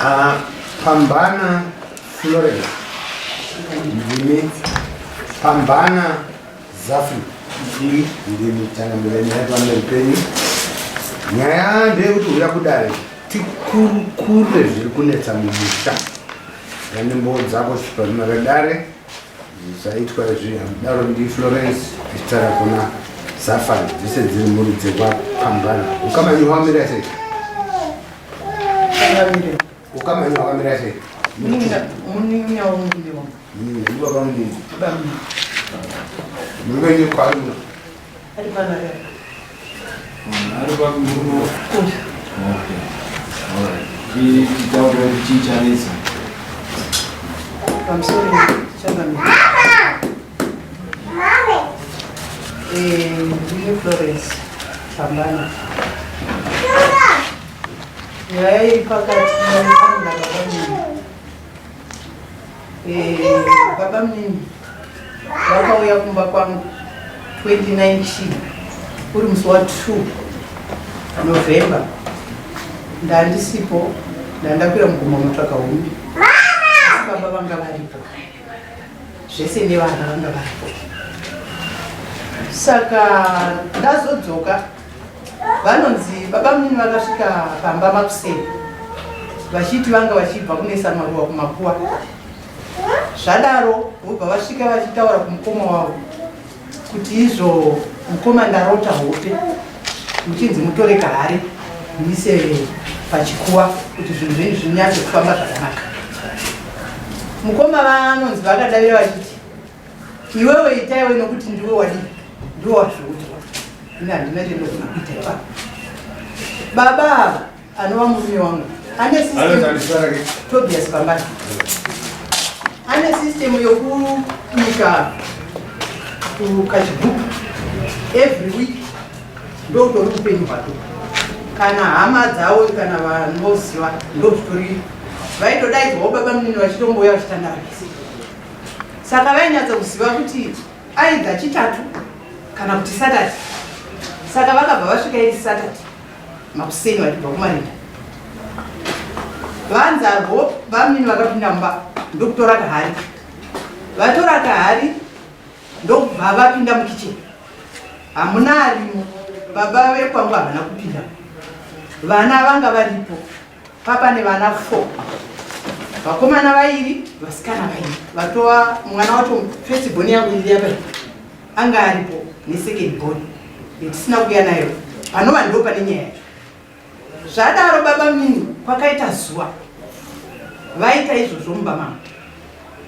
Ah, Pambana Florence ndimi Pambana Zafi ndimi ndimi changamire nyaya pamberi penyu. Nyaya ndeyekuti huya kudare tikurukure zviri kunetsa mumusha. Yanembo dzako pamwe vedare Zvaitwa izvi hamudaro ndi Florence achitaura kuna Zafari dzese dziri mhuri dzekwapambana. Ukama henyu hwakamira sei? Ukama henyu hwakamira sei? Munin'ina womurume wangu. Baba munini. Murume wenyu kwaari muno? Ari pano ari. Ari pamurume. Okay. All right. Titaure kuti chii chanetsa. Pamusoro changamire. Eh, ndini Florence Pambana. Nyaya iri pakati pangu nababa munini. Eh, baba munini vakauya kumba kwangu 2019 uri musi wa 2 November ndandisipo ndandakwira mugomo mutsvaka huni asi baba vanga varipo zvese nevana vanga varipo saka ndazodzoka vanonzi baba munini vakasvika pamba makuseni vachiti vanga vachibva kunesa maruwa kumakuwa Zvadaro vobva vasvika vachitaura kumukoma wavo kuti izvo mukoma ndarota hope muchinzi mutore kahari muise pachikuwa kuti zvinhu zvenyu zvinyatse kufamba zvakanaka. Mukoma vanonzi vakadavira vachiti iwewe itaiwe nokuti ndiwe wadii ndiwe wazviudzwa ini handina chendogona kuita ipapo. Baba ava anova murume wangu ane system Tobias Pambana ane system yokubika kukachigupu every week ndokutori upenyu hwake kana hama dzavo kana vanoziva ndozvitori vaitodaidzwawo baba munini vachitombouya vachitandara vese saka vainyatsa kuziva kuti aidza chitatu kana kuti satati saka vakabva vasvika iri satati makuseni vachibva kumarinda vanzarwo vamini vakapinda mumba ndokutora kahari vatora kahari ndokubva vapinda mukicheni hamuna arimo baba vekwangu havana kupinda vana vanga varipo papa nevana four vakomana vairi vasikana vairi vatova mwana wacho first born yangu iri yapa anga aripo nesecond born yatisina kuuya nayo panova ndo pane nyaya yacho zvadaro baba mini kwakaita zuva vaita izvozvo mumba mangu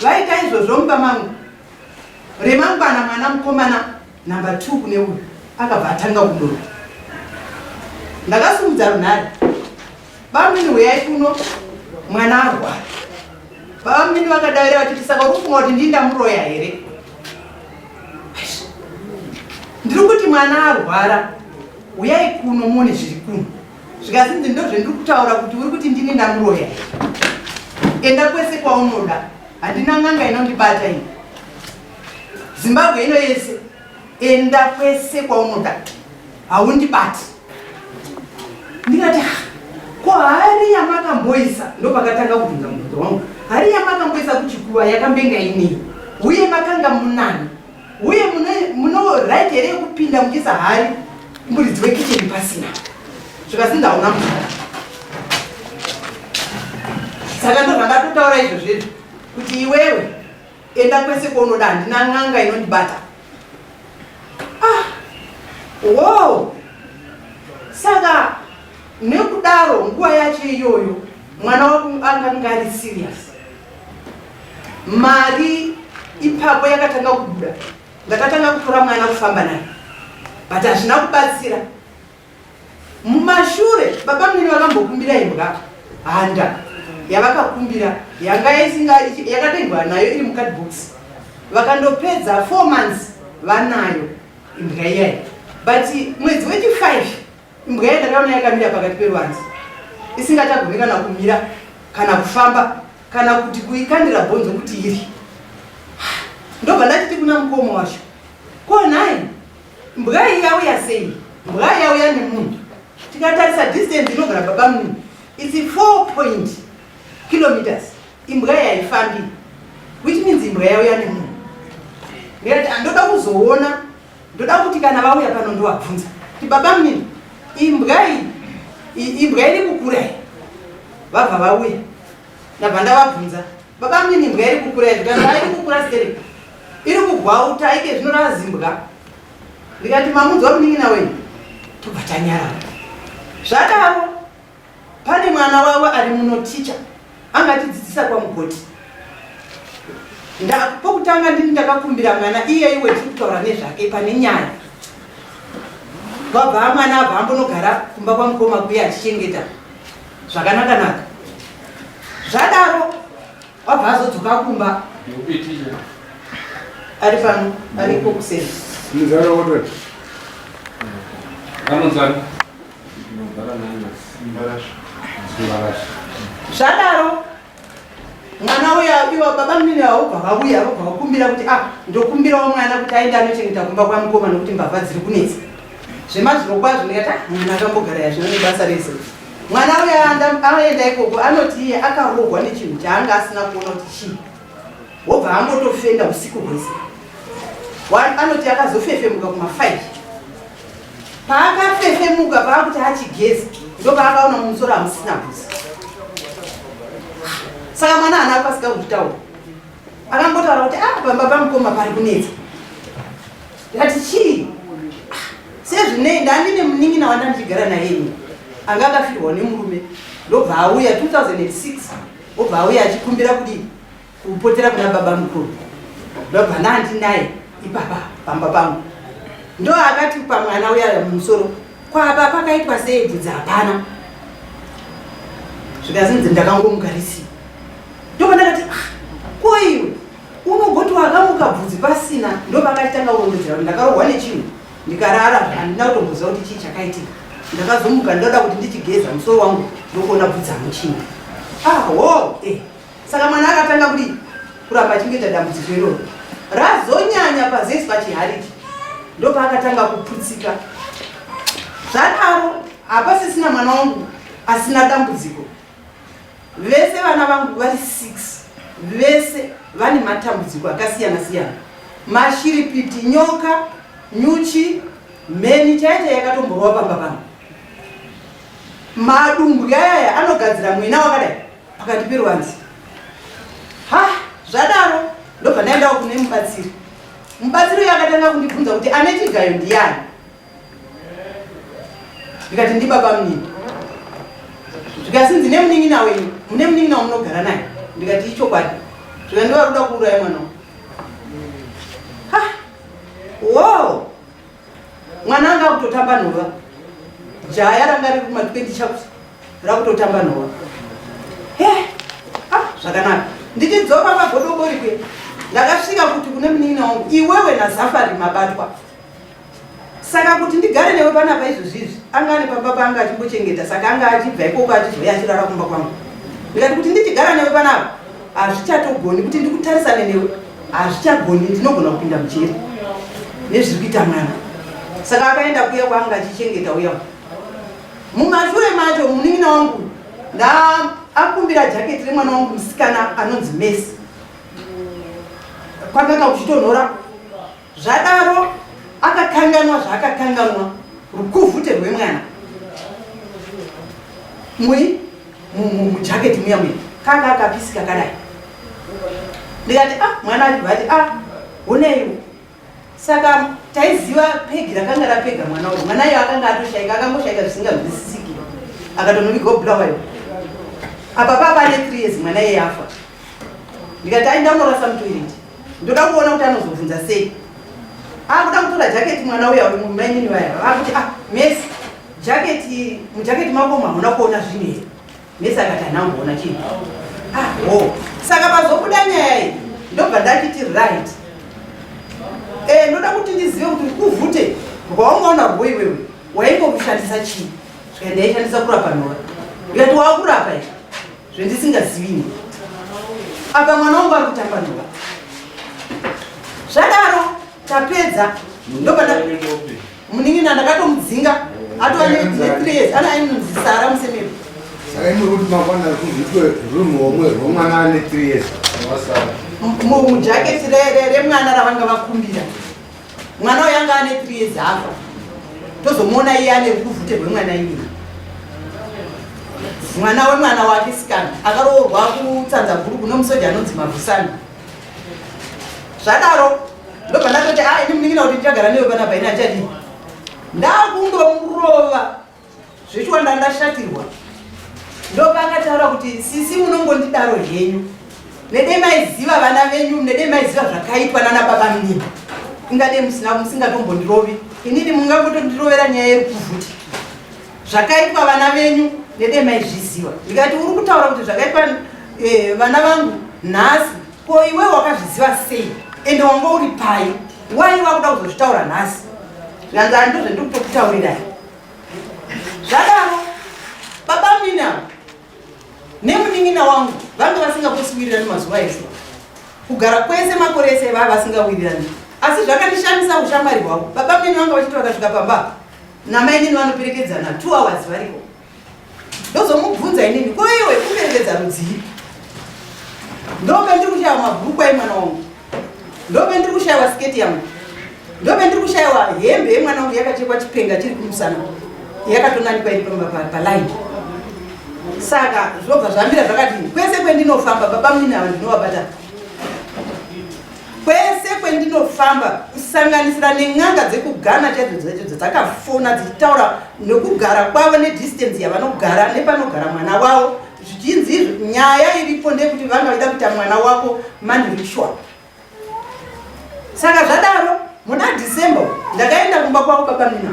vaita izvozvo mumba mangu Remangwana mwana mukomana number 2 kune uyu akabva atanga kudonha. Ndakasimudza runhare. Bamnini huyai kuno mwana arwara. Bamnini vakadavira vachiti saka uri kufunga kuti ndini ndamuroya here? Ndiri kuti mwana arwara huyai kuno muone zviri kuno. Zvikazinzi ndozvendiri kutaura kuti uri kuti ndini ndamuroya. Enda kwese kwaunoda. Handina n'anga inondibata ini. Zimbabwe ino yese enda kwese kwaunoda haundibati. Ndikati ah, ko hari yamakamboisa ndopakatanga kubvunza mubvunzo wangu hari yamakamboisa kuchikuva yakambenga inei uye makanga munani uye muno right here yekupinda muchiisa hari muridzi wekicheni pasina zvikazinzi hauna mvura saka ndozvandatotaura izvo zvezvo kuti iwewe enda kwese kwaunoda handina n'anga inondibata ah wow saka nekudaro nguva yacho iyoyo mwana wako anga ari serious Mari ipapo yakatanga kubuda ndakatanga kutora mwana kufamba naye but hazvina kubatsira. Mumashure baba mnini vakambokumbira imbwa handa yavakakumbira yanga isinga yakatengwa nayo iri mucardbox vakandopedza 4 months vanayo imbwa iyayi but mwedzi wechi 5 Imbwa iya ndakaona yakamira pakati peruvanze isingachagoni kana kumira kana kufamba kana kuti kuikandira bhonzo kuti iri. Ndobva ndachiti kuna mukoma wacho, ko nhai mbwa iyi yauya sei? Mbwa yauya nemunhu. Tikatarisa distance inogara baba munhu it's 4. kilometers imbwa yaifambi, which means imbwa yauya nemunhu. Ndikati andoda kuzoona, ndoda kuti kana vauya pano ndovabvunza kuti, "Baba munini, imbwa iyi, imbwa iri kukura iyi." Vabva vauya, ndabva ndavabvunza, "Baba munini, imbwa iri kukura iyi?" Zvikanzi, "Iri kukura stereki, iri kugwauta ike zvinorava zimbwa." Ndikati, "Mamunzwa munin'ina wenyu?" Tobva tanyarara. Zvadaro pane mwana wavo ari muno, ticha angatidzidzisa kwamugoti. Pokutanga ndini ndakakumbira mwana iye iwe tiri kutaura nezvake pane nyaya. Vabva mwana abva ambonogara kumba kwamukoma kuye achichengeta zvakanaka-naka. Zvadaro wabva azodzoka kumba. Ndeupi ticha? Ari pano, ariko kuseni. Muzara wototi. Vanonzani? Ndinogara nani? Simbarashe. Simbarashe. Zvadaro mwana uya, iwa baba munini vabva vauya, vobva vakumbira kuti, "Ah, ndokumbirawo mwana kuti aende anochengeta kumba kwamukoma nokuti mbavha dziri kunetsa zvemazviro kwazvo." Ndikati, "Ah, mwana akambogara yazvino nebasa rese." Mwana uya aenda ikoko, anoti iye akarohwa nechinhu chaanga asina kuona kuti chii, wobva angotofenda usiku hwese. Anoti akazofefemuka kuma5. Paakafefemuka, paakuti achigeza, ndopaakaona mumusoro hamusina bvudzi. Saka mwana haana kukasika kuzvitaura, akangotaura kuti, "Ah, pamba pamukoma pari kunetsa." Ndikati, "Chii?" "Ah, sezvinei ndandine munin'ina wanda ndichigara naye ini anga akafirwa nemurume, ndobva auya 2006, obva auya achikumbira kudii, kupotera kuna baba mukuru. Ndobva ndandinaye ipapa pamba pangu. Ndo akati pamwana uya mumusoro kwapa pakaitwa sei, bvudzi hapana." Zvikazinzi ndakangomugarisiwa. Ndobva ndakati, "Ah, ko iwe unogoti wakamuka bvudzi pasina?" Ndopakachitanga kurondedzera kuti, "Ndakarohwa nechinhu, ndikarara, handina kutomboziva kuti chii chakaitika. Ndakazomuka ndoda kuti ndichigeza musoro wangu, ndokuona bvudzi hamuchina." Aho eh. Saka mwana akatanga kudii, kuramba achingoita dambudziko iroro. Razonyanya pazoiswa chihariki, ndopaakatanga kuputsika. Zvadaro hapasisina mwana wangu asina dambudziko. Vese vana vangu vari 6, vese vane matambudziko akasiyana siyana, mashiripiti, nyoka, nyuchi, mheni chaicha yakatomborwa pamba pangu. Madumbwi ayaya anogadzira mwena wakadai pakati peruvanzi. Ha, zvadaro ndobva ndaendawo kune mubatsiri. Mubatsiri uyo akatanga kundibvunza kuti ane chigayo ndiyani. Ndikati, "Ndibaba munini." Zvikasinzi, "Nemunin'ina wenyu, mune munin'ina wamunogara naye?" Ndikati, "Ichokwadi." Zvika, "Ndivari kuda kuuraya mwana wangu." Ha, wo mwana anga akutotamba nhova, jaya ranga riri kuma20 chakuti rakutotamba nhova. He, ah, zvakanaka. Ndichidzoka pagodobori kwe, ndakasvika kuti kune munin'ina wangu, "Iwewe naZafari mabatwa, saka kuti ndigare newe panapa izvozvi izvi." Anga ane pamba paanga achimbochengeta, saka anga achibva ikoko achizouya achirara kumba kwangu. Ndikati, "Kuti ndichigara newe panapa hazvichatogoni, kuti ndikutarisane newe hazvichagoni, ndinogona kupinda mujeri nezviri kuita mwana." Saka akaenda kuya kwaanga achichengeta uya. Mumashure macho munin'ina wangu ndaakumbira jaketi remwana wangu musikana anonzi Mesi, kwakanga kuchitonhora. Zvadaro akakanganwa zvaakakanganwa, rukuvhute rwemwana mui mujaketi muya muya, kanga akapisika kadai. Ndikati, "Ah." Mwana achibva ati, "Ah, honaiwo." Saka taiziva pegi rakanga rapega mwana uyu. Mwana iyo akanga atoshaika, akangoshaika zvisinganzwisisiki, akatonovigwa Bulawayo. Apa papa ane 3 years mwana iye afa. Ndikati, "Aenda unorasa mutoilet, ndoda kuona kuti anozobvunza sei." Akuda kutora jaketi mwana uya, mainini vaya vakuti, "Ah, Mesi, jaketi, mujaketi mako hamuna kuona zvinhu here?" Mesi akati, "Hanamboona chinhu." Ah, ho, saka pazobuda nyaya iyi, ndobva ndachiti, "Right, e, ndoda kuti ndizive kuti kuvhute rwaungaona rwo iwewe waingorushandisa chii?" Zvika, "Ndaishandisa kurapa nhora." Ndikati, "Wakurapa izvi zvendisingazivini, apa mwana wangu ari kutamba nhora." Zvadaro tapedza, ndobva munin'ina ndakatomudzinga atova ne3 years, ana ainonzi Sara Musemepo. Saka imi kuti mangwana kuzviitwe runhu homwe rwomwana ane 3 years wasara. Mujaketi remwana ravanga vakumbira, mwana uyu anga ane 3 years afa, tozomuona iye ane rukuvhute rwemwana. Iye mwana wemwana wake sikana akaroorwa kutsanza guru kuno musoja anonzi Mavhusani. Zvadaro ndobva ndatoti, a, ini munin'ina kuti ndichagara newe panapa, ini achadii? Ndakundomurova zvechiwa, ndandashatirwa. Ndopakataura kuti, "Sisi, munongondidaro henyu, nede maiziva vana venyu, nede maiziva zvakaitwa nana baba munini, ingade musina musingatombondirovi inini, mungangotondirovera nyaya yerukuvhuti. Zvakaitwa vana venyu nede maizviziva." Ndikati, "Uri kutaura kuti zvakaitwa vana vangu nhasi, ko iwe wakazviziva sei? Ende wanga uri pai? Wai wakuda kuzozvitaura nhasi?" Zvanzi, "Handozvendiri kutokutaurirai." Zvadaro baba mina nemunin'ina wangu vanga vasingaposiwirirani mazuva ese, kugara kwese, makore ese vava vasingawirirani. Asi zvakandishamisa ushamwari hwavo. Baba munini vanga vachiti vakasvika pamba namainini vanoperekedzana 2 hours variko. Ndozomubvunza inini, "Ko iwe kuperekedza rudzii? Ndope ndiri kushayiwa mabhurukwa emwana wangu, ndope ndiri kushayiwa siketi yangu, ndope ndiri kushayiwa hembe yemwana wangu yakachekwa chipenga chiri kumusana, yakatonanikwa iri palaini." Saka zvobva zvamira zvakadini? Kwese kwendinofamba, baba munini ava ndinovabata kwese kwendinofamba, kusanganisira nen'anga dzekuGhana chaidzo dzacho dzakafona dzichitaura nekugara kwavo nedistance yavanogara nepanogara mwana wavo, zvichinzi nyaya iripo ndeyekuti vanga vaida kuita mwana wako money ritual. Saka zvadaro, muna December ndakaenda kumba kwavo baba mina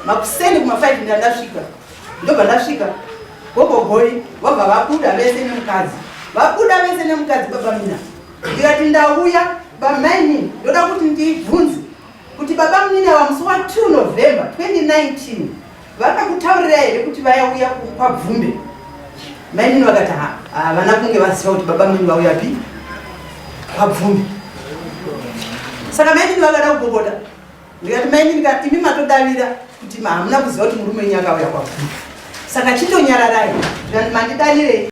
makuseni kuma5. Ndandasvika, ndobva ndasvika gogogoi, vabva vabuda vese nemukadzi, vabuda vese nemukadzi baba mina. Ndikati, "Ndauya bamaini, ndoda kuti ndibvunze kuti baba munini ava musi wa2 November 2019 vakakutaurira here kuti vayauya kwaBvumbe?" Mainini vakati havana kunge vaziva kuti baba munini vauya pi kwaBvumbe. Saka mainini vakada kupopota. Ndikati, "Mainini, imi matodavira kuti hamuna kuziva kuti murume wenyu akauya kwaBvumbe, saka chitonyararai." Ndikati, "Mandidanirei?"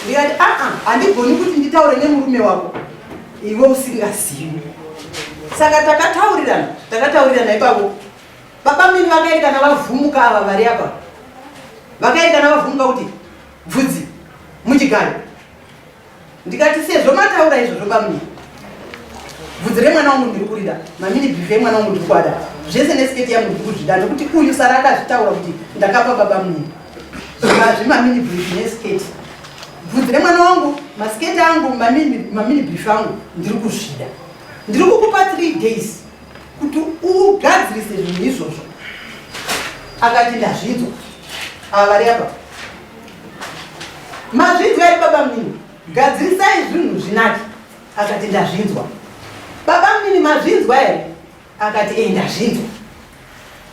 Ndikati, "Aa, handigoni kuti nditaure nemurume wako iwe usingazivi." Saka takataurirana, takataurirana ipapo. Baba mini vakaerekana vavhumuka, ava vari apa vakaerekana vavhumuka kuti bvudzi muchigayo. Ndikati, "Sezvo mataura izvozvo, bamini, bvudzi remwana wangu ndiri kurida, mamini brief emwana wangu ndiri kuada zvese, nesiketi yangu ndiri kuzvida, nekuti uyu sara akazvitaura kuti ndakapa baba munini zvemamini brief nesiketi. Bvudzi remwana wangu, masiketi angu, mamini brief angu ndiri kuzvida. Ndiri kukupa 3 days kuti ugadzirise zvinhu izvozvo." Akati, "Ndazvinzwa." Ava vari apa, "Mazvinzwa eri baba munini? Gadzirisai zvinhu zvinaki." Akati, "Ndazvinzwa." "Baba munini, mazvinzwa here?" Akati, "E, ndazvinzwa."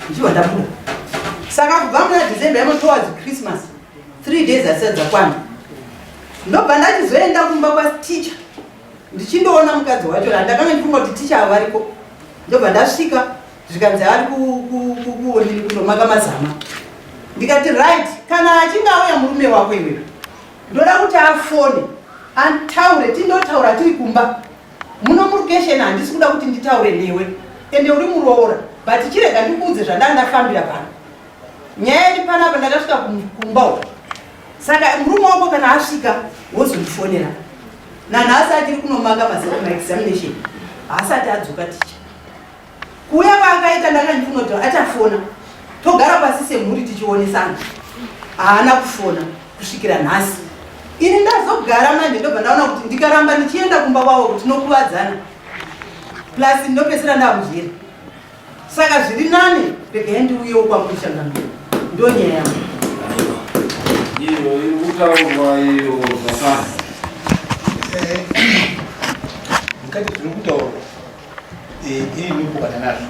Ndichiva ndabuda. Saka kubva muna December yamo towards Christmas, 3 days asati dzakwana, ndobva ndachizoenda kumba kwaticha ndichindoona mukadzi wacho. Ndakanga ndifunga kuti ticha avo variko. Ndobva ndasvika, zvikanzi ari kuonini kundomaka mazama. Ndikati, "Right, kana achinge auya murume wako iwewe, ndoda kuti afone ataure, tindotaura tiri kumba muno murukesheni. Handisi kuda kuti nditaure newe, ende uri muroora, but chirega ndikuudze zvandanga ndafambira pano. Nyaya iri panapa, ndakasvika kumba uko, saka murume wako kana asvika wozondifonera." Nanhasi achiri kunomaka maexamination, haasati adzoka ticha. Kuuya kwaakaita, ndanga ndifunga kuti achafona togara pasi semhuri tichionesana. Haana kufona kusvikira nhasi. Ini ndazogara manje, ndobva ndaona kuti ndikaramba ndichienda kumba kwavo kuti tinokuvadzana, plus ndinopedzisira ndamuzvira. Saka zviri nani regai ndiuyewo kwangu changamiro. Ndo nyaya yangu. Iyo iri kutaurwa iyo zvakare. Mukati zviri kutaurwa iri inopokana nazvo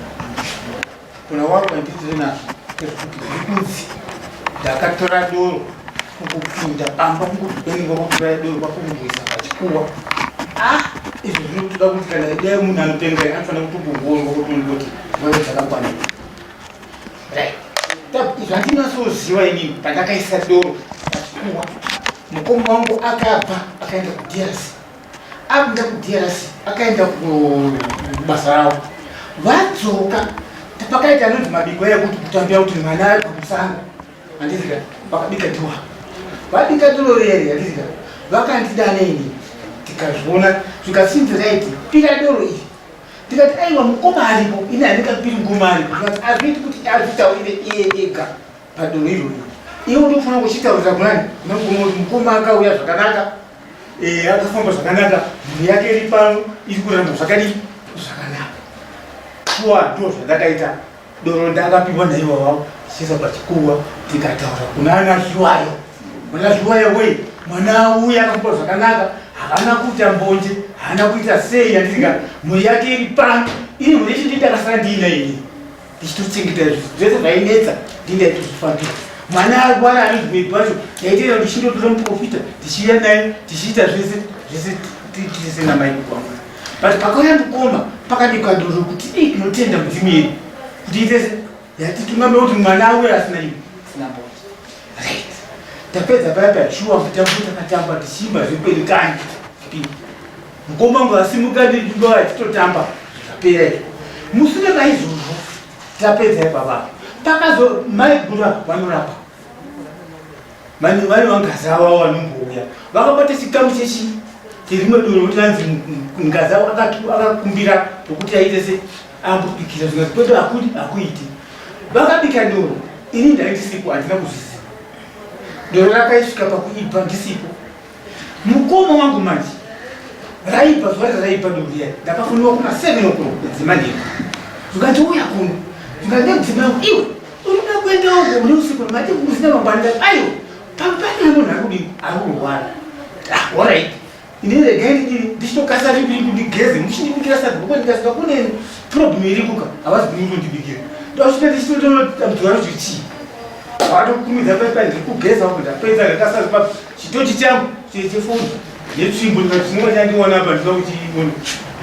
kuna wako nditiri nazvo ezvekuti zviri kunzi ndakatora doro kungopinda pamba, kungoti kwakutora doro kwakungoisa pachikuwa. Ah, izvo zvinotoda kuti kana dai munhu anotenga anofanira kutombongorwa kuti kuti wewe dzakakwana. Right, izvo handinasoziva inini pandakaisa doro. pachikuwa. Mukoma wangu akabva akaenda kuDRC. Apinda kuDRC akaenda kubasa ravo. Vadzoka pakaita anonzi mabiko ekuti kutambira kuti mwana ari pamusango. Handizika vakabika doro. Vabika doro rere handizika vakandidana ini tikazviona zvikasinzi right pira doro iri. Ndikati aiwa mukoma aripo ini handingapiri mukoma aripo. Zvikanzi hazviiti kuti azvitaurire iye ega padoro iroro. Iwe unofanira kuchitaurira kunani? Kuna mukoma kuti mukoma akauya zvakanaka. Eh, akafamba zvakanaka, mhuri yake iri pano iri kurarama zvakadii? Zvakanaka. Shuwa ndo zvandakaita. Doro ndakapiwa naivo vavo tichiisa pachikuva tikataura kuna ana Zviwayo. Mwana Zviwayo wei, mwana auya akafamba zvakanaka, haana kuita mbonje, haana kuita sei yandika mhuri yake iri pano. Ini mhuri yacho ndakasara ndiina ini. Ndichitochengeta zvese zvainetsa ndindaitozvifambira. Mwana arwara anonzi maybe wacho ndaitoita kuti ndichindotora muprofita ndichiuya naye tichiita zvese zvese tise namai kwangu. But pakauya mukoma pakabikwa doro kuti ei tinotenda mudzimu yedu kuti itese yatitungamira kuti mwana auye asina iwe asina mbonje. Right. Tapedza paya paya shuwa mutambo takatamba tichiimba zvekweri kanyi. Mukoma wangu asimuka ndidumba achitotamba zvapera izvo. Mushure maizvozvo tapedza ipapa pakazo mai gura vanorapa Mani vari vangazi ava vanombouya vakabata chikamu chechi cherimwe doro kuti anzi ngazi avo akakumbira pokuti aite se ambobikira zvingazi kwedu hakudi hakuiti vakabika doro ini ndai ndisipo handina kuzviziva doro rakaisvika pakuibva ndisipo mukoma wangu manje raibva zuva raraibva doro riya ndakafonwa kuma 7 o'clock dzemanheru zvikati uya kuno zvikati nemudzimai wangu iwe unoda kuenda uko une usiku mati kusina mangwana ndati aiwa pamupane munhu ari kudii ari kurwara ah alright ini regai ndidini ndichitokasa ripi ndigeze muchindibikira sadza kuko ndikasvika kune problem iri kuka havazi kunondibikira ndosvika ndichitototambudzwa kuti chii vatokumidza paipa ndiri kugeza uko ndapedza ndakasa pa chitochi changu chefoni netsvimbo ndikati chinenge chandiona apa ndinoda kuchiona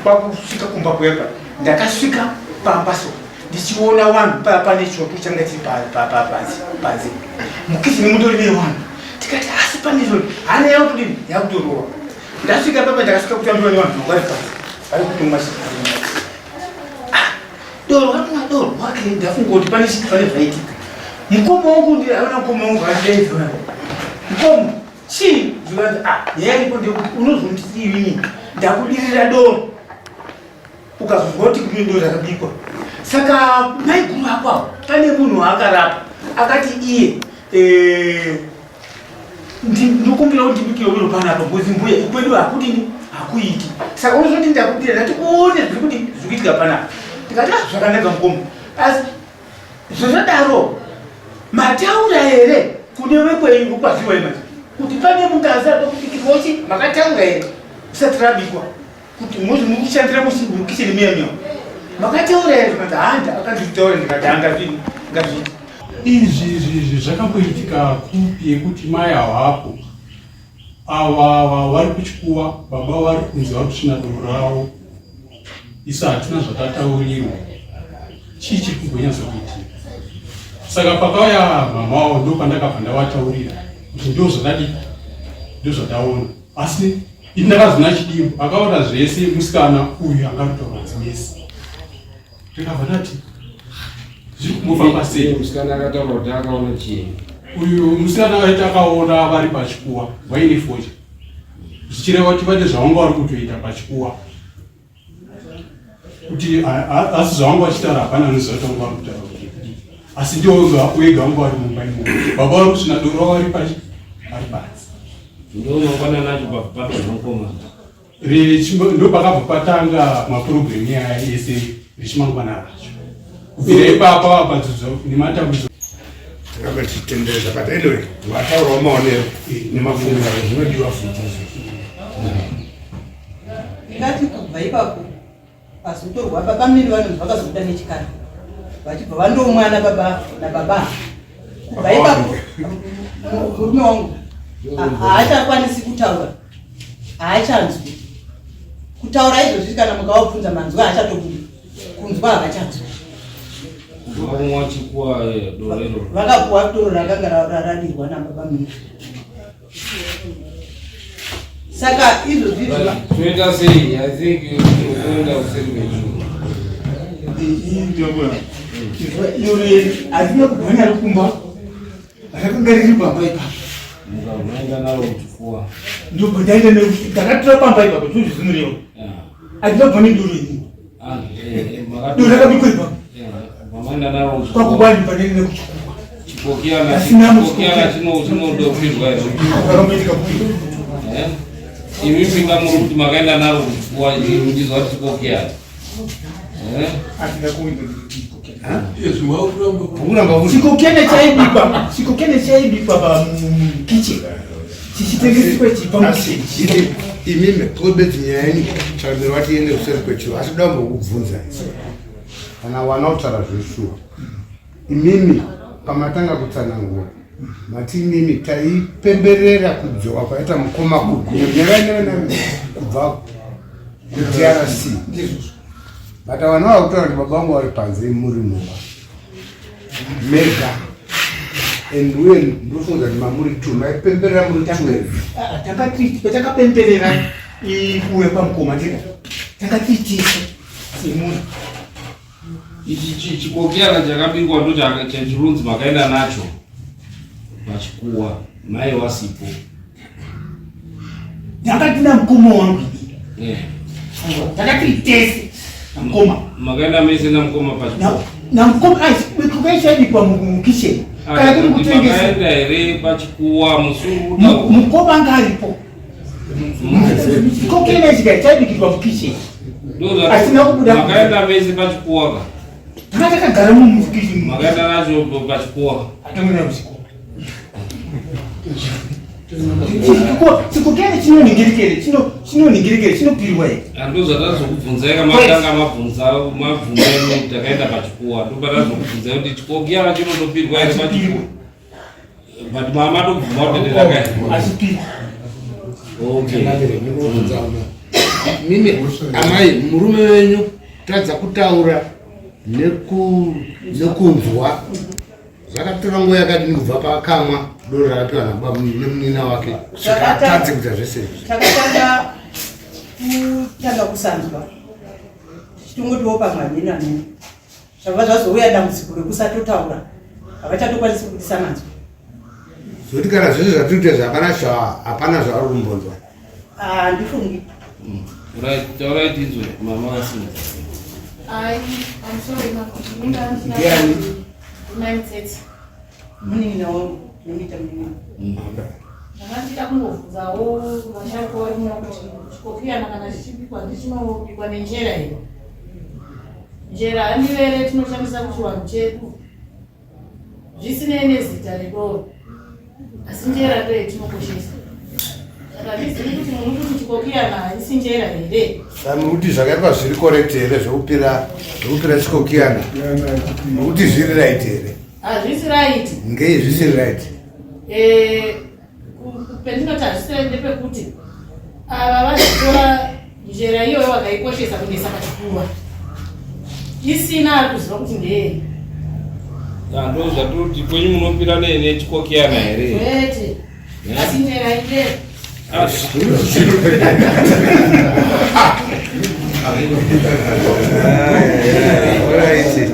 kwakusvika kumba kuya pa ndakasvika pamba so ndichiona wanhu paya pane choto changa chiri panze mukichini mutori newanhu tikati asi pane choto hana yakutodini yakutorova ndasvika papa ndakasvika kutambirwa nevanhu vanga vari panze vari kutomwa ah, doro vatomwa doro wake ndafunga kuti pane pane zvaitika mukoma wangu ndiaona mukoma wangu achidaidza mukoma chii zvikanzi ah nyaya iripo ndekuti unozonditi inini ndakudirira doro ukazonzwa kuti kune doro rakabikwa saka maiguru ako avo pane munhu waakarapa akati iye eh, ndokumbira kuti ndibikire doro panapa ngozi mbuya kwedu hakudini hakuiti saka unozoti ndakudira ndati uone zviri kudi zviri kuitika panapa ndikati ah zvakanaka mukoma asi zvazvadaro mataura here kune vekwenyu kwaziwa manje kuti pane mungazi adokubikirwa chi makataura here usati rabikwa kuti muzi mukushandira mukicheni miya miya makataura here zvikanzi handa akanditaura ndikati hangazvini ngazviiti Izvi izvi izvi zvakamboitika kupi yekuti mai havapo ava ava vari kuchikuva baba vari kunzi vari kusvina doro ravo isu hatina zvatataurirwa chii chiri kumbonyatsa kuitika saka pakauya mama wavo ndo pandakabva ndavataurira kuti ndo zvadadi ndo zvadaona asi ini ndakazona chidimbu akaona zvese musikana uyu anga arikutaura dzimesi ndikabva ndati zviri kumbofamba sei musikana akataura kuti akaona chii uyu musikana aiti akaona vari pachikuwa vaine fodya zvichireva kuti vane zvavanga vari kutoita pachikuwa kuti asi zvavanga vachitaura hapana anoziva kuti vanga vari kutaura kuti kudii asi ndiwo wega vanga vari mumba imomo baba vari kusvina doro vari pachi vari panze ndo mangwanani acho papadonha mukomana Ndopakabva patanga mapurogiremu aya ese rechimangwana racho kubvira ipapa padzudzo nematambudzo ramba tichitendereza but anyway vataurawo maonero nemafungiro zvinodiwa futi izvo ndingati kubva ipapo pazotorwa baba miri vanonzi vakazobuda nechikara vachibva vandomwana baba nababa kubva ipapo murume wangu haachakwanisi kutaura haachanzwi kutaura izvozvi kana mukavabvunza manzwi haachatobudi kunzwa havachanzwi eh, vakapuwa doro rakanga radirwa nababa miri. Saka izvozvi toita sei? I think unoenda kuseri kwechuru. Hazina kubva naro kumba, rakanga riri pamba ipapo. Mukaenda naro kuchikuwa. Ndobva ndaenda, ndakatora pamba ipapo, zvozvi zvinoreva handina kubva nedoro ini, doro rakabikwa ipapo. Mamaenda naro kwakubani panene nekuchikuwa. Chikokiyana chinodopirwa here? Akamboitika kupi? Imi pinga muri kuti makaenda naro kuchikuwa, muchizwa kuti chikokiyana. Handina kuenda. Kuramba uri Chikokene chaibikwa, chikokene chaibikwa pamukitchen, chichitengeswa chipa Asi mukitchen. Imimi kobedzi nyaya yenyu chakamira wati iende kuseri kwechiro, asi kuda kumbokubvunza kana wana kutaura zveshuwa. Imimi pamatanga kutsanangura mati imimi taipemberera kudzoka kwaita mukoma kubva kuDRC, but vana vakutaura kuti baba vangu vari panze, muri mumba mega, and uye ndofunga kuti mamuri two maipemberera muri two. Takati patakapemberera kuuya kwamukoma tega, takatiitisa semunhu. Ichi chikokiyana chakabikwa ndo chachirunzi makaenda nacho pachikuwa mai wasipo. Ndakati namukoma wangu ini, takati tese namukoma. Makaenda mese namukoma pachikuwa? Namukoma, kukaishaibikwa mukitchen kana kuri kutengesa. Makaenda here pachikuwa musuru? Mukoma anga aripo. Chikokene chika chaibikirwa mukitchen, asina kubuda. Makaenda mese pachikuwa ka? Tanga takagara mumukitchen. Makaenda nacho pachikuwa? Atangoenda kuchikuwa. Chikokene chinoningirikere, chinoningirikere, chinopirwa here? Ando zvatazokubvunzai kamatanga mabvunza mabvunza imi takaenda pachikuwa, ndopatazokubvunzai kuti chikokiyana chinotopirwa here pachikuwa, but mama tobvuma kuti takaenda. Achipirwa. Okay. Mimi amai, murume wenyu tadza kutaura nekunzwa, zvakatora nguva yakadini kubva paakamwa doro rakapiwa nababa nemunina wake kusvika atadze kuita zvese izvi? Takatanga kutanga kusanzwa tichitongotiwo pamwe hameno ameno, zvabva zvazouya dambudziko rekusatotaura, havachatokwanisi kubudisa manzwi. Zvokuti kana zvese zvatiri kuita izvi, hapana zvavari kumbonzwa? Handifungi. Right, taurai tinzwe, mama vasimudza. I'm sorry, ma. Ndiani? Mai Mutsetse. Munin'ina wangu, nomuita munin'ina. Ndakandida kungobvunzawo vasharuka vari muno kuti chikokiyana kana chichibikwa ndichinobikwa nenjera here? Njera handivere tinoshandisa kuchivanhu chedu, zvisinei nezita redoro, asi njera ndo yetinokoshesa. Saka handizivi kuti munhu kuti chikokiyana haisi njera here? Kuti zvakaitwa zviri correct here, zvekupira chikokiyana, nokuti zviri right here? Hazvisi right. Ngei zvisiri right? Pendinoti hazvisi right ndepekuti ava vazotora njera iyoyo vakaikoshesa kunesa pachikuva isina ari kuziva kuti ndeyei. Ndo zvatoti kwenyu munopira nechikokiyana here? Kwete, asi njera injera. Ah, Alright.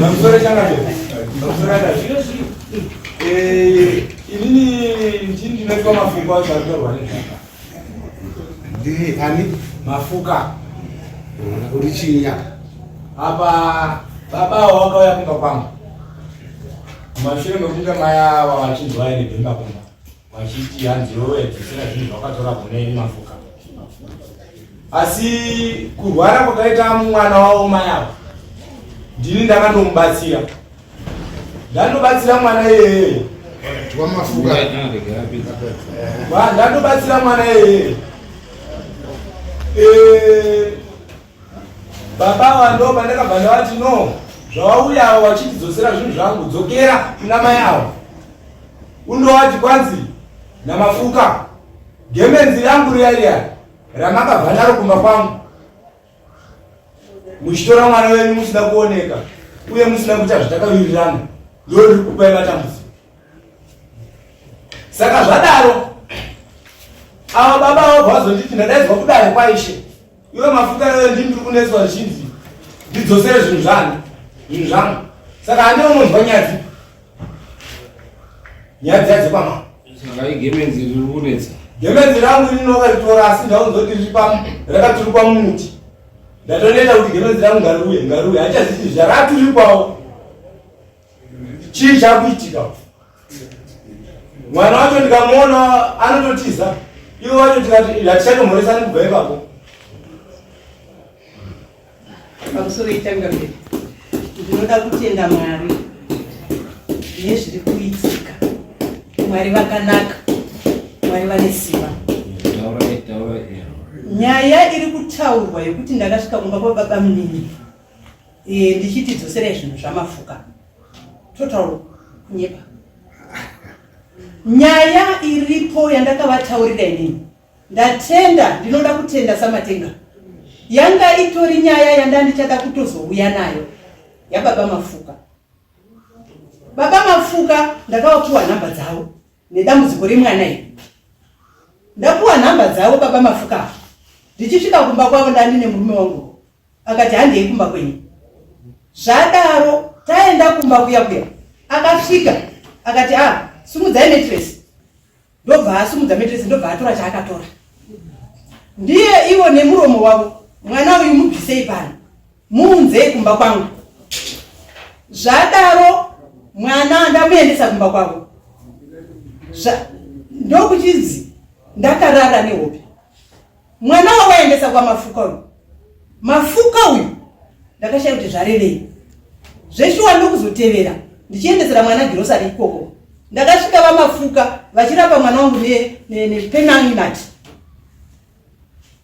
Mamusoro changabe. Mamusoro aka zvino zvino. Inini ndini ndinoitwa Mafuka acho arikutorwa nezvaka. Ndi ani? Mafuka. Uri chinya? Apa baba avo vakauya kumba kwangu. Mashure mekunge mai ava vachinzwa ine bhemba kumba. Vachiti hanzi iwewe dzosera zvinhu zvawakatora kune ini Mafuka. Asi kurwara kwakaita mwana wavo mai ava, ndini ndakandomubatsira. Ndandobatsira mwana iyeye. Wamafuka. Ndandobatsira mwana iyeye. Baba ava ndo pandakabva ndavati, no, zvawauya avo vachitidzosera zvinhu zvangu, dzokera kuna mai avo undovati kwanzi naMafuka, gemenzi rangu riya riya ramakabva naro kumba kwangu muchitora mwana wenyu musina kuoneka uye musina kuita zvatakawirirana, ndo riri kupai matambudziko. Saka zvadaro Ava baba avo vazonditi ndadaidzwa kudare kwaishe. Iwe mafuta iwe ndini ndiri kunetswa zvichinzi ndidzosere zvinhu zvani zvinhu zvangu. Saka hande unonzwa nyaya dzipi? Nyaya dziya dzekwamama. Saka igemenzi riri kunetsa. Gemenzi rangu ini wakaritora asi ndaunzwa kuti riri pam rakaturikwa mumuti. Ndatoneta kuti gemenzi rangu ngariuye ngariuye handichazivi zvaraturikwawo. Chii chakuitika? Mwana wacho ndikamuona anototiza. Ivo vacho tikati hatichatomhoresani kubva ipapo. Pamusoro ichangamire, ndinoda kutenda Mwari nezviri kuitika. Mwari vakanaka, Mwari vane simba. Nyaya iri kutaurwa yekuti ndakasvika kumba kwababa munini e, ndichiti dzoserai zvinhu zvamafuka total kunyepa. Nyaya iripo yandakavataurira inini Ndatenda, ndinoda kutenda Samatenga. Yanga itori nyaya yanda ndichada kutozouya nayo yababa Mafuka. Baba Mafuka ndakavapuwa nhamba dzavo nedambudziko remwana iri. Ndapuwa nhamba dzavo baba Mafuka ava. Ndichisvika kumba kwavo ndandine murume wangu akati handei kumba kwenyu. Zvadaro taenda kumba kuya kuya akasvika akati ah sumudzai mattress ndobva asumudza metresi ndobva atora chaakatora ndiye ivo nemuromo wavo mwana uyu mubvisei pano muunzei kumba kwangu zvadaro mwana ndamuendesa kumba kwavo ndokuchinzi ndakarara nehope Mwana wawaendesa kwaMafuka uyu, Mafuka uyu ndakashaya kuti zvarevei. Zveshuwa ndokuzotevera ndichiendesera mwana girosari ikoko. Ndakasvika vaMafuka vachirapa mwana wangu nepemanginati ne, ne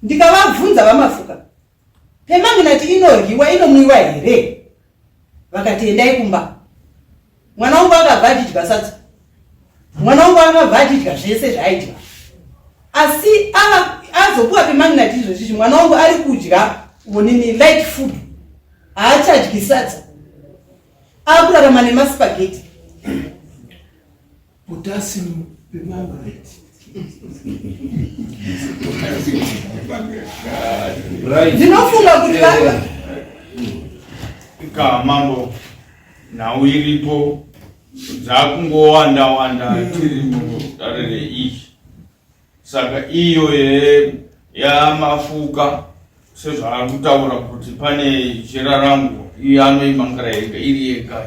ndikavabvunza vaMafuka, pemanginati inoryiwa inomwiwa here? Vakati endai kumba. Mwana wangu akabva achidya sadza, mwana wangu akabva achidya zvese zvaaidya, asi azopuwa pemanginati izvozvizvi mwana wangu ari kudya onini light food, haachadyi sadza, akurarama nemaspageti. Potassium permanganate. Ndinofunga kuti va ka mambo nhau iripo dzakungowanda wanda tiri mudare reiyi Saka iyo yamafuka sezvaari kutaura kuti pane jira rangu iyo anoimangara yega iri yega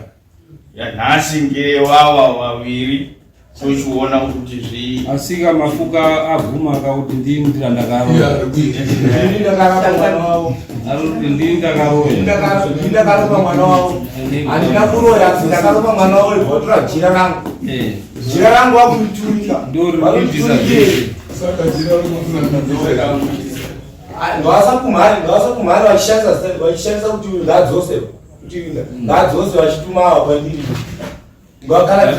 yanhasi ngewawa vaviri tochiona kuti zvii asika mafuka abvuma ka kuti ndini ndira ndakaroya ndini ndakaroya mwana wavo handina kuroya asi ndakaropa mwana wavo votora jira rangu eh. Jira rangu wakuriturika. Ndowasa kumhari vachishandisa kuti ngadzose kuti ngadzose vachituma awa kwandiri. Kana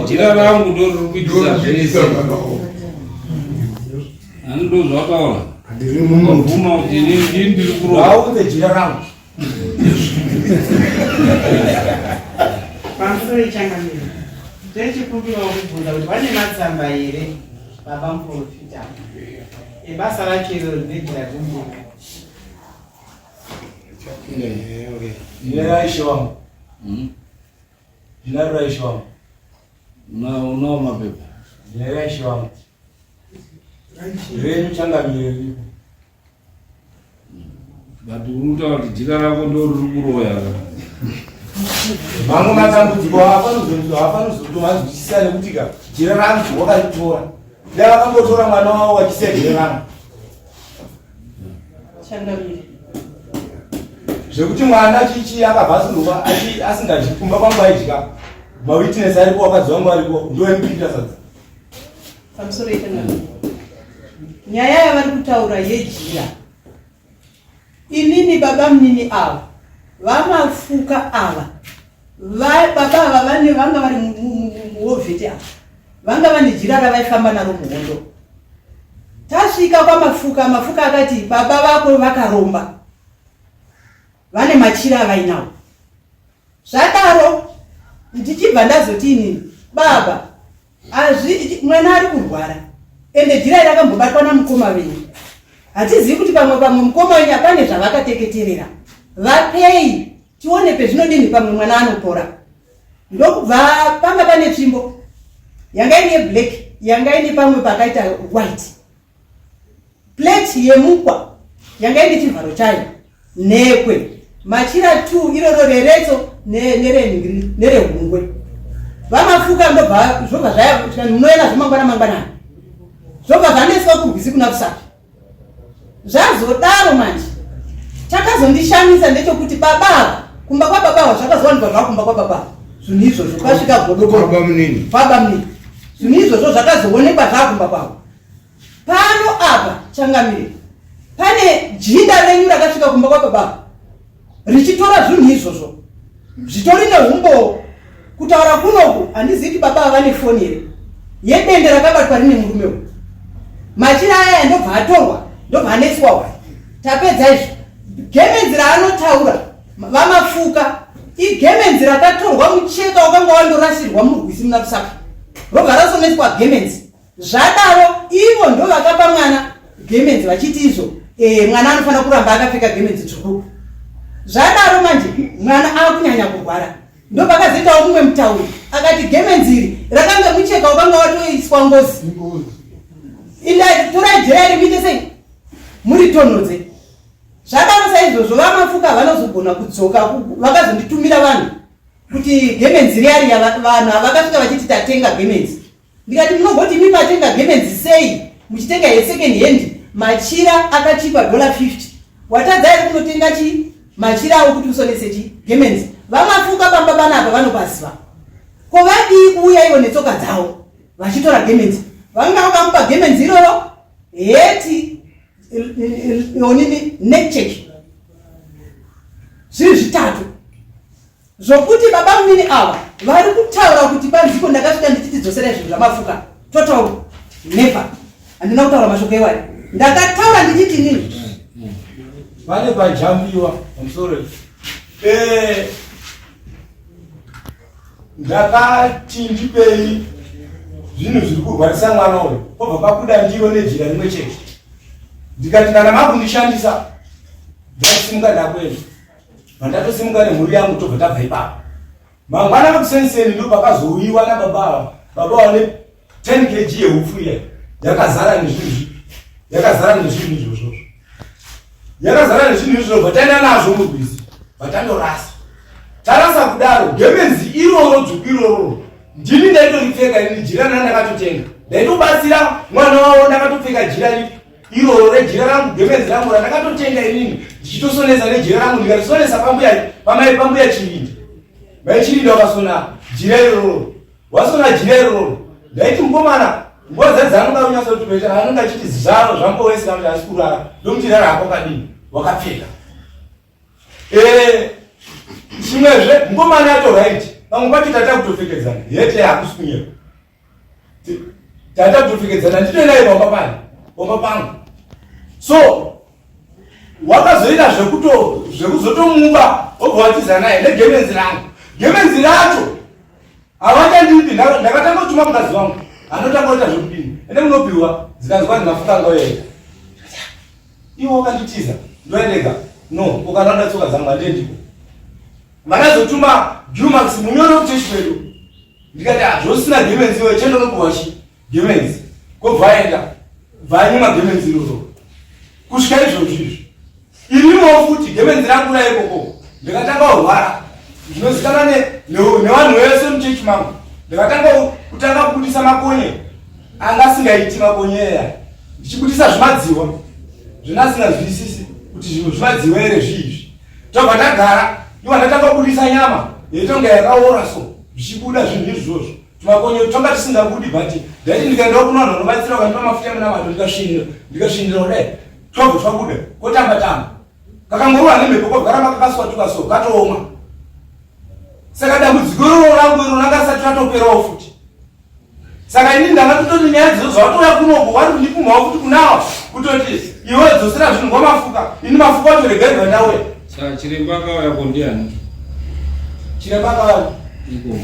jira rangu ndoriri kuitisa zvese. Ani ndozvataura. Ndiri mumubvuma kuti ndini ndiri kurowa. Ngaunze jira rangu. Pamusoro ichangamire techikumbirawo kubvunza kuti vane matsamba here baba muprofita ebasa racho iro rinejira rimbiri Ndineraishe wangu. Ndineraishe wangu. Unawo mapepa. Ndineraishe wangu. Renyu changamire riripo. But uri kutaura kuti jira rako ndo riri kuroya. Mamwe matambudziko haafanozvotomanzwisisa nekuti ka jira rangu wakaritora. Dai vakambotora mwana wavo wachisiya jira rangu. Changamire. Zvekuti mwana chichi akabva asunduka asingadyi kumba kwangu aidya. Mawitness aripo wakadzi wangu aripo ndoemupikira sadza. Pamusoro ichangamire. Nyaya yavari kutaura yejira. Inini baba munini ava vamafuka ava baba ava vane vanga vari muwovheti ava vanga vane jira ravaifamba naro muhondo. Tasvika kwamafuka, mafuka akati baba vako vakaromba vane machira avainawo. Zvadaro ndichibva ndazoti inini baba azvi mwana ari kurwara. Ende jira iri rakambobatwa namukoma venyu. Hatizivi kuti pamwe pamwe mukoma wenyu pane zvavakateketerera. Vapei tione pezvinodini pamwe mwana anopora. Ndokubva panga pane tsvimbo yanga ine black yanga ine pamwe pakaita white. Plate yemukwa yanga ine chivharo chayo nhekwe machira 2 iroro reretso nerehungwe vamafuka ndobva zvobva zvaya munouya nazvo mangwana mangwanani zvobva zvaneswa kurwizi kuna kusapi zvazodaro manje chakazondishamisa ndechekuti baba ava kumba kwababa ava zvakazowanikwa zvava kumba kwababa ava zvinhu izvozvo kwasvika godo baba munini zvinhu izvozvo zvakazoonekwa zvava kumba kwavo Pano apa changamire pane jinda renyu rakasvika kumba kwababa richitora zvinhu izvozvo zvitori neumbowo. Kutaura kunoku handizivi kuti baba ava vane foni here yedende rakabatwa rine murume uyu. Machira aya ndobva atorwa ndobva aneswa hwai. Tapedza izvo gemenzi raanotaura vaMafuka igemenzi rakatorwa mucheka wakanga wandorasirwa murwizi muna Lusaka robva rasoneswa gemenzi. Zvadaro ivo ndovakapa mwana gemenzi vachiti izvo e, mwana anofanira kuramba akapfeka gemenzi tsvuku. Zvadaro manje mwana akunyanya kurwara ndopakazoitawo mumwe mutauri akati gemenzi iri rakanga mucheka wakanga watoiswa ngozi torai jera iri muite sei muritonhodze. Zvadaro saizvozvo vaMafuka vanozogona kudzoka vakazonditumira vanhu kuti gemenzi riya riya vanhu ava vakasvika vachiti tatenga gemenzi. Ndikati munogoti imi matenga gemenzi sei muchitenga yesecond hand machira akachipa dollar 50 watadza here kunotenga chi machira awo kuti usonese chi gemenzi vamafuka pamba panapa vanopaziva ko vadii kuuya ivo netsoka dzavo vachitora gemenzi vanga vakamupa gemenzi iroro heti onini neck check zviri zvitatu Zvokuti babamunini ava vari kutaura kuti panziko ndakasvika ndichiti dzoserai zvinhu zvamafuka. Total never. Handina kutaura mashoko iwayo. Ndakataura ndichiti inini. Pane pajambiwa pamusoro. Eh ndakati ndipei zvinhu zviri kurwarisa mwana uyu pobva pabuda ndiro nejira rimwe chete ndikati kana makundishandisa ndasimuka ndakuenda Pandatosimuka nemhuri yangu tobva tabva ipapo. Mangwana makuseniseni ndo pakazouyiwa nababa ava. Baba ava ne 10 kg yehupfu iya yakazara nezvinhu yakazara nezvinhu izvozvo. Yakazara nezvinhu izvozvo bva taenda nazvo murwizi bva tandorasa. Tarasa kudaro gemenzi iroro dzvuku iroro ndini ndaitoripfeka ini jira randakatotenga. Ndaitobatsira mwana wavo ndakatopfeka jira ripi iroro rejira rangu gemenzi rangu randakatotenga inini ndichitosonesa nejira rangu ndikarisonesa pambuya pamai pambuya chirindi mai chirindi wakasona jira iroro wasona jira iroro ndaiti mukomana nguva dza dzaanoda kunyatsotipecha anonge achiti zvaro zvambowesi kana kuti asi kurara ndomuti rara hako kadini wakapfeka eh, chimwezve mukomana ato right pamwe pacho tata kutopfekedzana yete hakusi kunyepa tata kutopfekedzana nditoendai pamba pani pamba pangu so wakazoita zvekuto zvekuzotomuba wobva watiza naye negemenzi rangu gemenzi racho havachandipi ndakatanga kutuma mukadzi wangu anotanga kuita zvekudini ende munopiwa zikanzi kwanzi mafuta anga uyaita iwe wakanditiza ndoendega no ukanada tsoka dzangu handiendiko Vakazotuma Jumax munyoro kuchechi kwedu. Ndikati ah zvosina gemenzi iwe chendo nokuwa chi gemenzi. Ko vaenda vanyima gemenzi iroro. Kusvika izvozvi izvi. Irimo futi gemenzi rangu ra ikoko. Ndikatanga kurwara. Zvinozikanwa ne nevanhu vese muchechi mangu. Ndikatanga kutanga kubudisa makonye anga asingaiti makonye aya. Ndichibudisa zvimadziwa. Zvinasinganzwisisi kuti zvinhu zvimadziwa here zvii izvi. Tobva tagara, iwa ndatanga kubudisa nyama yaitonga yakaora so zvichibuda zvinhu izvozvo. Tumakonye twanga tisingabudi but ndaiti ndikaendawo kuno vanhu vanobatsira vakandipa mafuta emunamato ndikasvinira, ndikasvinira kudai twabva twabuda kotamba tamba. Kakangorohwa nemhepo kwabva karamba kakaswatuka so katooma. Saka dambudziko iroro rangu iro ranga risati ratoperawo futi. Saka ini ndanga kutoti nyaya dzidzo zvavatouya kunoku vari kundipumhawo futi kunawa kutoti iwe dzosera zvinhu kwamafuka ini mafuka wacho regai bva ndauya. Saka chiremba akauya ko ndiani? Chiremba akauya iko.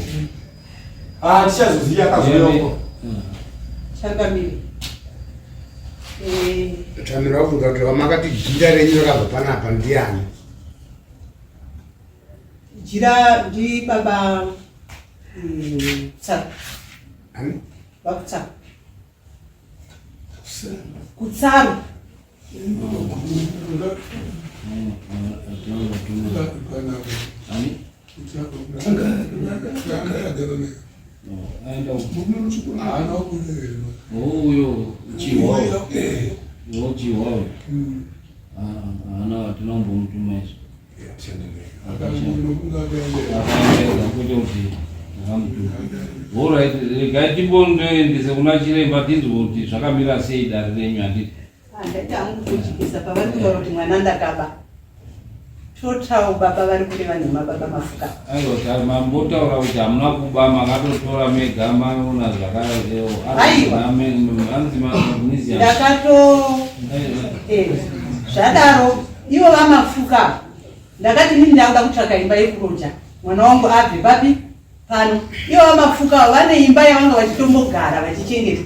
Ah, tichazoziva akazouya uko. Changamire. Eh. Tamira wabvunza kuti vamakati jira renyu rakabva panapa ndiani? Jira ndi baba Tsaru. Ani? Vakutsaru. Kutsaru. Uyo chihwa uyo chihwa uyo haana hatina kumbomutuma izvo akaenda kwete kuti takamutuma. Alright, regai timbondoendese kuna chiremba tinzwe kuti zvakamira sei dare renyu handiti? Handaita hangu kujikisa pavari kutaura kuti mwana ndakaba. Total baba vari kureva nhema baba mafuka. Aiwa mambotaura kuti hamuna kuba makatotora mega maona zvakaeo. Aiwa. Hanzi magnesium. Ndakato eh, zvadaro ivo vamafuka ndakati nini ndakuda kutsvaka imba yekuroja mwana wangu abve papi pano ivo vamafuka vane imba yavanga vachitombogara vachichengeta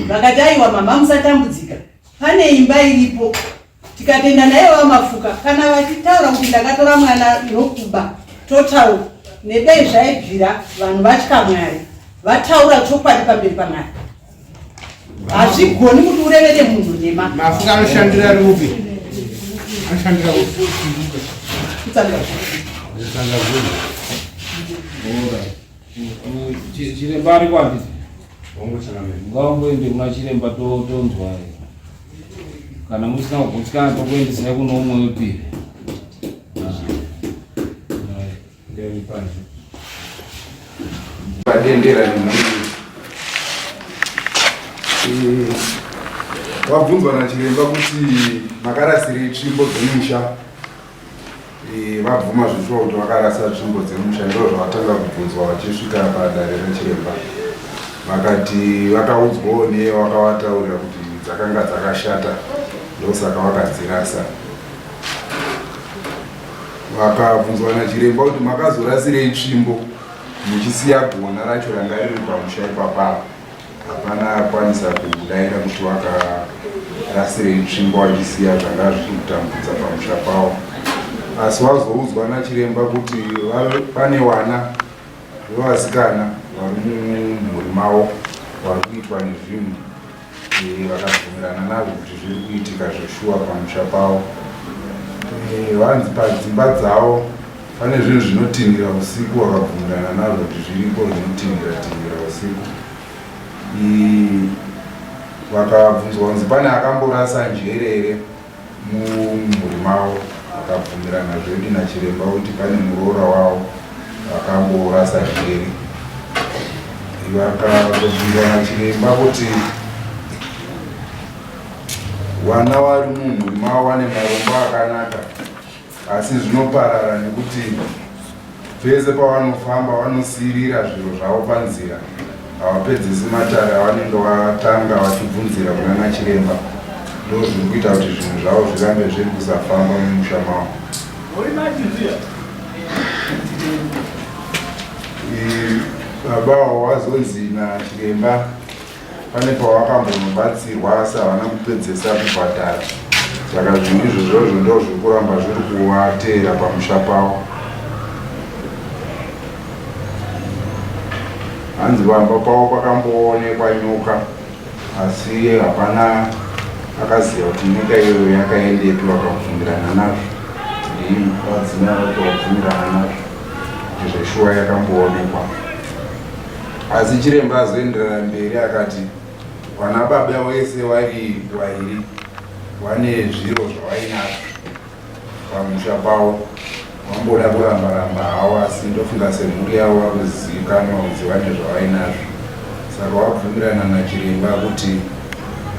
vakati aiwa mama musatambudzika pane imba iripo tikatenda naye vamafuka kana vachitaura kuti ndakatora mwana nokuba totaura nedai zvaibvira vanhu vatya mwari vataura chokwadi pamberi pamwari hazvigoni kuti urevere munhu nhema mafuka anoshandira rupi anoshandira kupi Chiremba ari kwapi? Ngaumboende kuna chiremba tonzwa. Kana musina kugutsikana tokuendesai kuno umwe wepiri. Padendera nemhuri. Wabvunzwa nachiremba kuti makarasirei tsvimbo dzemusha. Eh, vabvuma zveshuwa kuti vakarasa tsvimbo dzemusha ndo zvavatanga kubvunzwa vachisvika padare rachiremba vakati vakaudzwawo neye wakavataurira kuti dzakanga dzakashata ndosaka vakadzirasa vakabvunzwa nachiremba kuti makazorasirei tsvimbo muchisiya gona racho ranga riri pamusha ipapapa Hapana akwanisa kudaira kuti wakarasirei tsvimbo wachisiya zvanga zvichiri kutambudza pamusha pawo. Asi wazoudzwa nachiremba kuti pane wana vevasikana vari mumhuri mavo vari kuitwa nezvinhu eh, vakabvumirana nazvo kuti zviri kuitika zveshuwa pamusha pavo. Eh, vanzi padzimba dzavo pane zvinhu zvinotinhira usiku vakabvumirana nazvo kuti zviriko zvinotinhira tinhira usiku. Vakabvunzwa kunzi pane akamborasa njere here mumhuri mavo, vakabvumirana zvedi nachiremba kuti pane muroora wavo akamborasa njere. Vakazobvunzwa nachiremba kuti vana vari mumhuri mavo vane marombo akanaka asi zvinoparara nekuti pese pavanofamba vanosiirira zviro zvavo panzira havapedzisi matare avanenge vatanga vachibvunzira kuna nachiremba ndo zviri kuita kuti zvinhu zvavo zvirambe zviri kusafamba mumusha mavo babawo wazonzi nachiremba Pane pavakambonobatsirwa asi havana kupedzesa kubhadhara saka zvinhu izvozvozvo ndo zviri kuramba zviri kuvateera pamusha pavo. Hanzi pamba pavo pakamboonekwa nyoka asi hapana akaziva kuti nyoka iyoyo yakaendepi vakabvumirana nazvo vadzimai vacho vabvumirana nazvo kuti zveshuwa yakamboonekwa. Asi chiremba azoenderera mberi akati vana baba wese vari vairi vane zviro zvavainazvo pamusha pavo vamboda kuramba ramba havo asi ndofunga semhuri yavo vakuzivikanwa kunzi vane zvavainazvo saka vabvumirana nachiremba kuti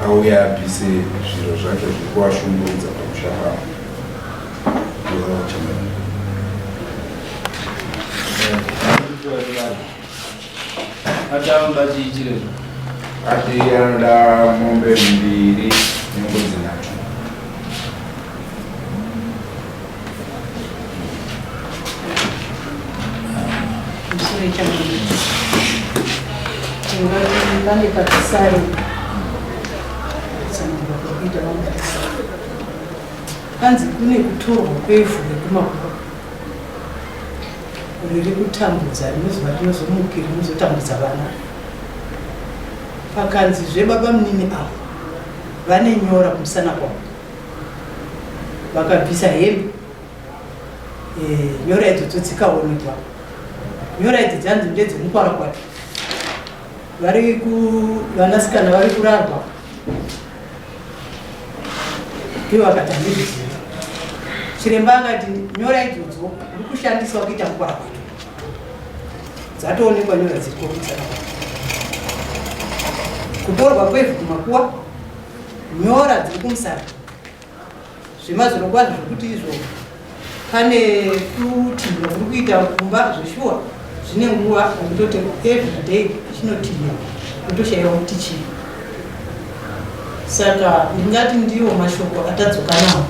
auye abvise zviro zvacho zviri kuvashungurudza pamusha pavo. Ati anoda mombe mbiri nembudzi nhatu. Pane patisari. kuita vamutasa. Panzi kune kutorwa kwevhu rekumakuva riri kutambudza rinozova rinozomukira rinozotambudza vana. Pakanzizve baba munini avo vane nyora kumusana kwavo vakabvisa hembe eh, nyora idzodzo dzikaonekwa. Nyora idzi dzanzi ndedzemukwarakwata vari ku vanasikana vari kurarwa ivo vakati handizvizivi chiremba akati nyora idzodzo uri kushandiswa kuita mukwarakwata dzatoonekwa nyora dziriko kutsaka kutorwa kwevhu kumakuwa nyora dziri kumusana Zvemazvirokwazvo zvekuti izvo pane kutinhira kuri kuita kumba zveshuwa zvine nguva yekutoti everyday chinotinhira kutoshaiwa kuti chii. Saka ndingati ndiwo mashoko atadzoka nawo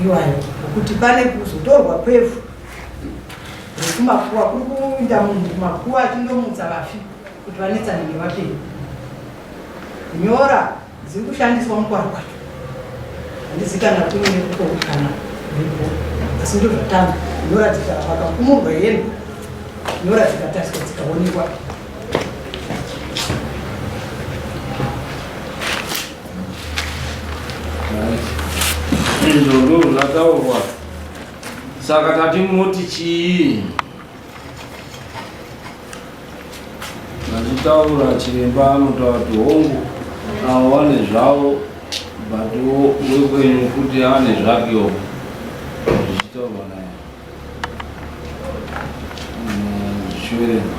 iwayo okuti pane kuzotorwa kwevhu rekumakuwa kuri kuinda munhu kumakuwa achindomutsa vafi kuti vanetsane nevapenyu. Nyora dziri kushandiswa mukwara kwacho handizi kana kune kana ripo asi ndozvatanga nyora dzikavakakumurwa hembe nyora dzikatariswa dzikaonekwa. Izvo ndo zvataurwa saka tati munoti chii? Vachitaura chiremba anotaura kuti hongu avo vane zvavo but wekwenyu futi ane zvakewo zvichitaurwa naye zvichiverenga.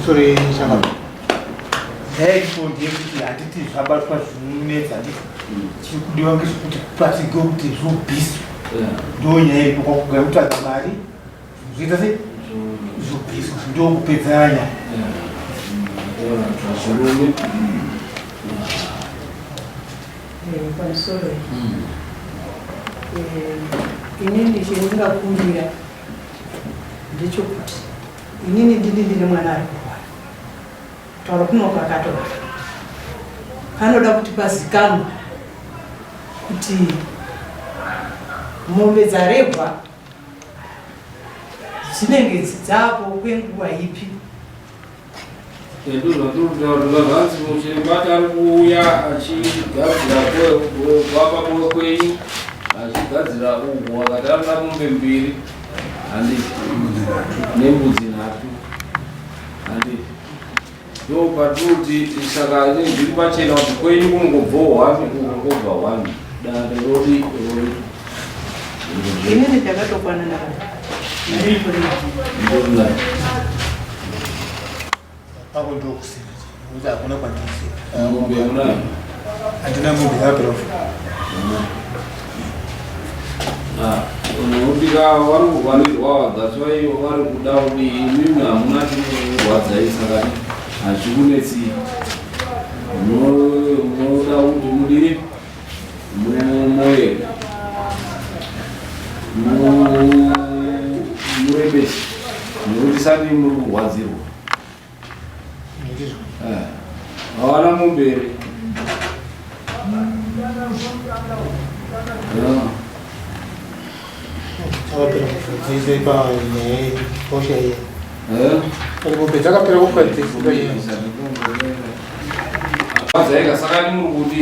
Sorry, chakabva. Nyaya iripo ndeyekuti handiti zvabatwa zvinonetsa handiti chiri kudiwa ngechekuti kupatsirwe kuti zvobviswa ndo nyaya iripo kwakugara kutsvaga mari zvoita sei zvobviswa ndokupedza nyaya. Pamusoro inini chendingakumbira ndechekuti inini ndini ndine mwana ari kurwara kutaura kunoku akatorwara panoda kuti pazikanwa kuti mombe dzarehwa dzinenge dzapo kwenguva ipi. Ndozvatiri zvanzi muchiremba ari kuuya achigadzira kwapa kwenyu achigadzira uku akati anoda mombe mbiri handiti nembudzi nhatu handiti ndopatinoti saka inenge zviri pachena kuti kwenyu kunongobvawo hwani uku kobva hwani dare rodi rori. Inini ndakatokwana navo. Pako ndokusina kuti hakuna kwandisina. Mombe unayo? Handina mombe yakapera kufa. Unotika vari kurwarirwa that's why vari kuda kuti imimi hamuna chinorwadzai saka hazvikunetsi munoda kuti mudii mumoyo murebesi nekuti sati muri kurwadzirwa hawana mombe here? Dzakapera kufudzisa panyaya yehosha iyi. Mombe dzakapera kufudzisa. Zaika saka ni muri kuti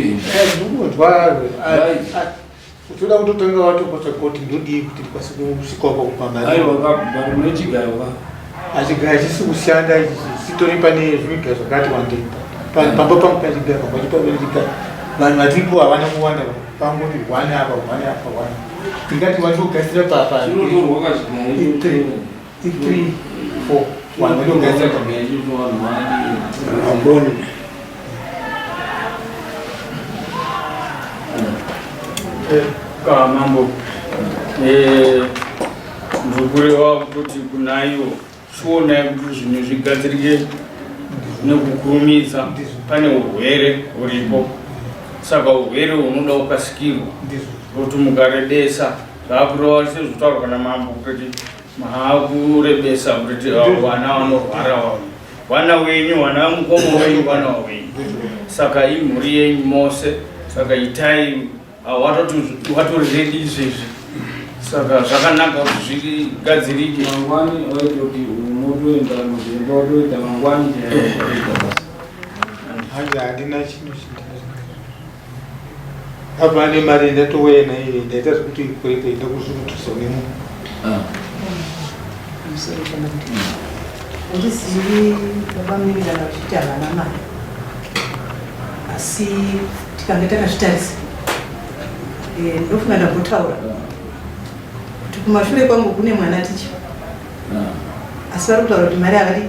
Utoda kutotanga watopota kuti ndodii kuti ndikwanise kusvika uko kumba mari. Aiwa ka but mune chigayo ka. Achigayo chisi kushanda ichi chitori pane zvigayo zvakati wandei. Pamba pangu pane chigayo pamba chipa pane chigayo. Vanhu vatiripo havana kuwanda pangoti one apa one apa one. Tingati watogadzira papa. Chinotorwa kachigayo. 3 3 4 vanhu vatogadzira pamba. Amboni. Ka mambo eh, ndirikureva kuti kunaiwo chionai kuti zvinhu zvigadzirike nekukurumidza pane urwere huripo saka urwere hunoda kukasikirwa kuti mukarebesa zvakureva sezvotaurwa namambo kuti maakurebesa kuti vana vanorwara vana wenyu vana mukoma wenyu vana wenyu. Saka imhuri yenyu mose, saka itai ah, watoti watori ready izvezvi, saka zvakanaka kuti zvigadzirike. Mangwani waitoti unotoenda muzviremba watoita mangwani chaiyo basa. Manje handina chinhu chindina. Apa ane mari ndatouya nayo ndaita zvekuti kurega enda kuzvikutusa nemunhu. Ah. Pamusoro pamati. Handizivi baba munini kana vachiti havana mari. Asi tikange takazvitarisa eh, ndofunga ndambotaura kuti kumashure kwangu kune mwana ticha. Ah. Asi vari kutaura kuti mari havadi. Ah.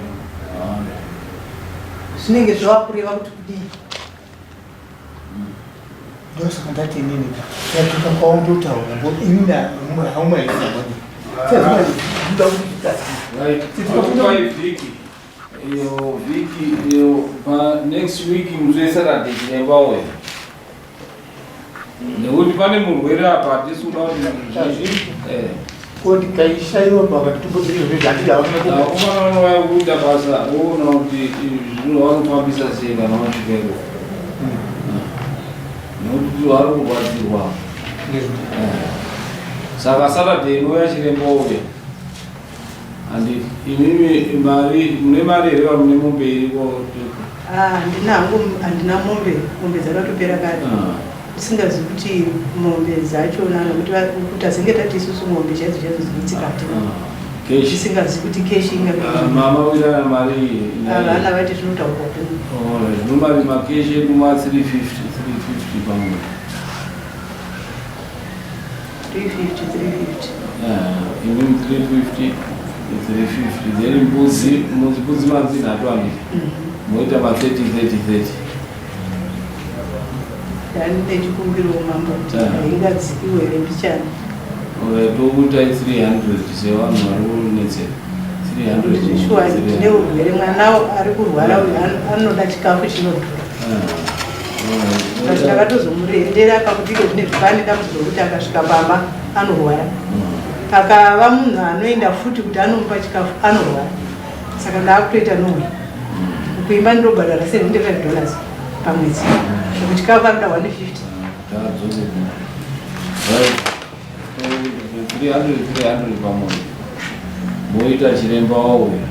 Zvinenge zvava kureva kuti kudii? Ndosaka ndati inini yatuka kwaundotaura ngo inini haumaisamani. Right. Tokupai vhiki iyo vhiki iyo pa next week musi weSaturday chiremba uya nekuti pane murwere apa hatisi kuda kuti eh. Ko ndikaishaiwa pakati tombozviizvi handidi Vakomana vanouya kuita basa voona kuti zvinhu vanofambisa sei kana vasvika ikoko. Nekuti vari kurwadzirwa. Saka Saturday inouya chiremba ouya. Handiti imimi mari mune mari here vamune mombe iriko? Ah, handina hangu, handina mombe, mombe dzakatopera kare. Ah. Ndisingazivi kuti mombe dzachona nokuti kuti azenge tati isusu mombe chaidzo chaidzo dzinotsika hatina. Ah, Cash. Ndisingazivi kuti cash ingange Ah, mama wirana mari iyi. Ah, vana vati zvinotaurwa kuti Alright, normally makeshi edu ma 350 350 pamwe. 350 350. Yeah, imini 350 350 then mbudzi mbudzi mbudzi manzi nhatu handiti moita ma 30 30 30. Ndani nechikumbiro mambo kuti haingadzikiwe here mbichana. Alright, tokuitai 300 sevanhu vari kunetseka. 300. Shuwa ndine urwere mwana ari kurwara uyu anoda chikafu chinodhura. Ah, But takatozomurendera pakuti iko zvine zvipane dambudziko rekuti akasvika pamba anorwara. Akava munhu anoenda futi kuti anomupa chikafu anorwara. Saka ndaakutoita nowe. Kuimba ndinobhadhara 75 dollars pamwedzi. Kuti chikafu anoda 150. Tadzoke. Right. 300 300 pamwe. Moita chiremba wauya.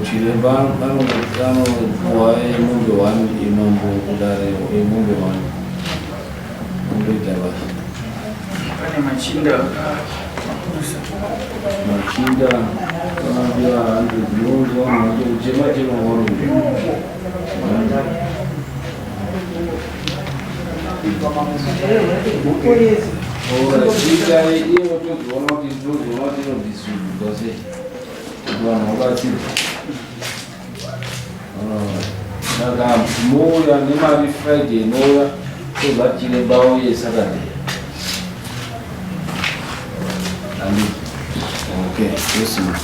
Chiremba anopuwa yemombe 1 imambo kudare yemombe 1. Ondoita basa. Pane machinda makurusa. Machinda vanopiwa 100 ndinonzwa vanhu vacho kuchema chema waro. Chiitai iye otozoona kuti tozoona kuti inodisubhuka sei kuti vanhu vabatsirwe. Saka mouya nemari Friday inouya tobva chiremba uye Saturday. Handiti? Okay, tosimba.